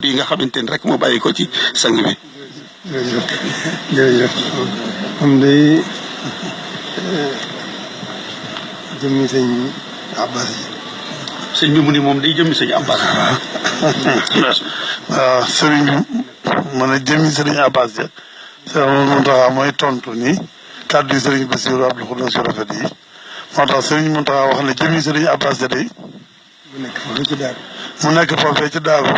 yi nga xamante ni rek moo bàyyi ko ci sang bi. jërëjëf am day jëmmi sëñ Abbas yi. sëñ bi mu ni moom day jëmmi sëñ Abbas. waaw sëriñ bi mu ne jëmmi sëriñ Abbas ja sëriñ Mountakha mooy tontu ni kàddu yi sëriñ Bassirou Abdou Khoudoss yu rafet yi moo tax sëriñ Mountakha wax ne jëmmi sëriñ Abbas ja day mu nekk foofee ci daaru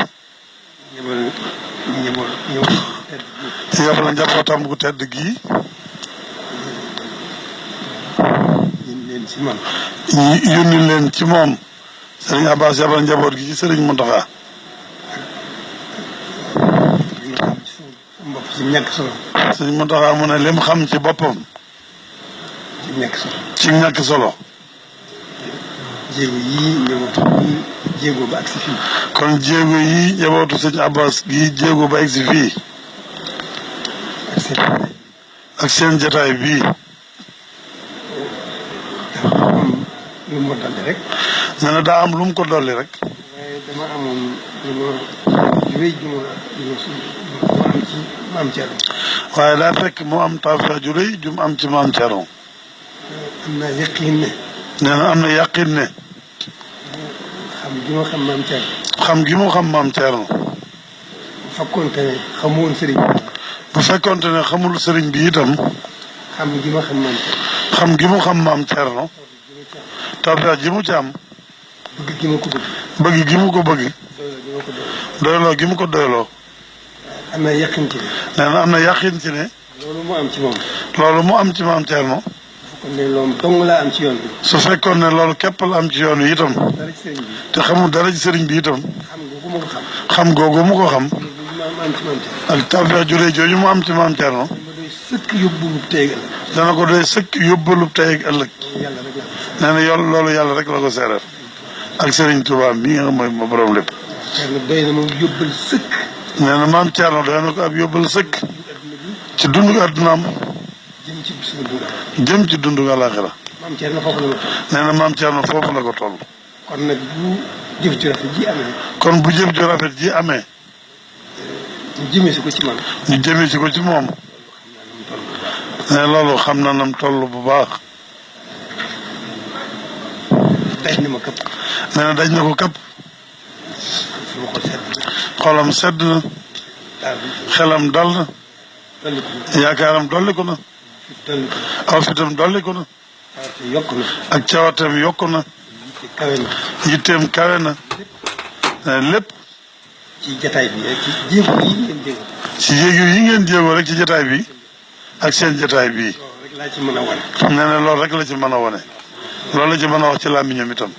yebal njabootam gu tedd gii yónni leen ci moom sëriñ Abbas yebal njaboot gi ci sëriñ Mountakha sëriñ Mountakha mu ne lim xam ci boppam ci ñàkk solo jéego ba agsi fii. kon jéego yi njabootu sëñ Abbas gi jéego ba agsi fii ak seen jotaay bii lu mu dolli rek. nee na daa am lu mu ko dolli rek. waaye dama amoon lu rëy ju ma am ci maam Thierno. waaye daa fekk mu am tawfeex ju rëy ju mu am ci maam Thierno. am naa yaqin ne. nee na am na yaqin ne. xam gi ma xam maam Thierno. xam gi mu xam maam Thierno. bu fekkoonte ne xamu woon sëriñ bi. bu fekkoonte ne xamul sëriñ bi itam. xam gi ma xam maam Thierno. xam gi mu xam maam Thierno. tawfeex ji mu ci am. bëgg gi ma ko bëgg. bëgg gi mu ko bëgg. doyloo gi mu ko doyloo. am na yaqin ci ne. nee na am na yaqin ci ne. loolu mu am ci moom. loolu mu am ci maam Thierno. kon ne loolu dong laa am ci yoon bi. su fekkoon ne loolu képp la am ci yoon wi itam. dara ci sëriñ bi. te xamul dara ci sëriñ bi itam. xam googu ma ko xam. xam googu mu ko xam. am ci maam Thierno. ak tawfeex ju rëy jooju mu am ci maam Thierno. dama doy sëkk yóbbu tey ëllëg. dana ko doy sëkk yóbbalub tey ak ëllëg. yàlla rek la. nee na loolu yàlla rek la ko seeral. ak Serigne Touba mii nga xam mooy ma borom lépp. Thierno doy na moom yóbbal sëkk. nee na maam Thierno doy na ko ab yóbbal sëkk. ci dundu addunaam. jëm ci suñu dund. jëm ci dundu àllaaxira. maam Thierno foofu la ma toll. nee na maam Thierno foofu la ko toll. kon nag bu jëf ju rafet ji amee. kon bu jëf ju rafet ji amee. ñu jëmee si ko ci man. ñu jëmee si ko ci moom. nee loolu xam na nam toll bu baax. daj na ma këpp. nee na daj na ko këpp. sama xol sedd na. xolam sedd na. xelam dal na. dolli ko. yaakaaram dolliku na. dolli ko. aw fitam dolliku na. yokk na. ak cawateem yokku na. kawe na. yitteem kawe na. lépp. ci jataay bi rek ci jéego yi ngeen jéego. ci jéego yi ngeen jéego rek ci jataay bi. ak seen jataay bii. loolu rek laa ci mën a wane. nee na loolu rek la ci mën a wane. loolu la ci mën a wax ci làmmiñam itam.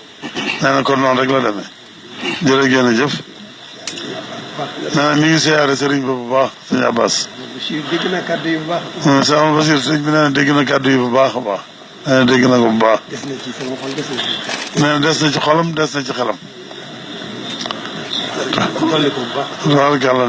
nee na kon noonu rek la demee. jërëjëf. nee na mi ngi siyaare sëriñ ba bu baax sëñ Abbas. Bachir dégg na kàddu yi bu baax. sëñ Amadou Bachir sëñ bi nee na dégg na kàddu yi bu baax a baax. nee na dégg na ko bu baax. des na ci sama xol des na ci. nee na des na ci xolam des na ci xelam. dolli ko bu baax. tabaarkalla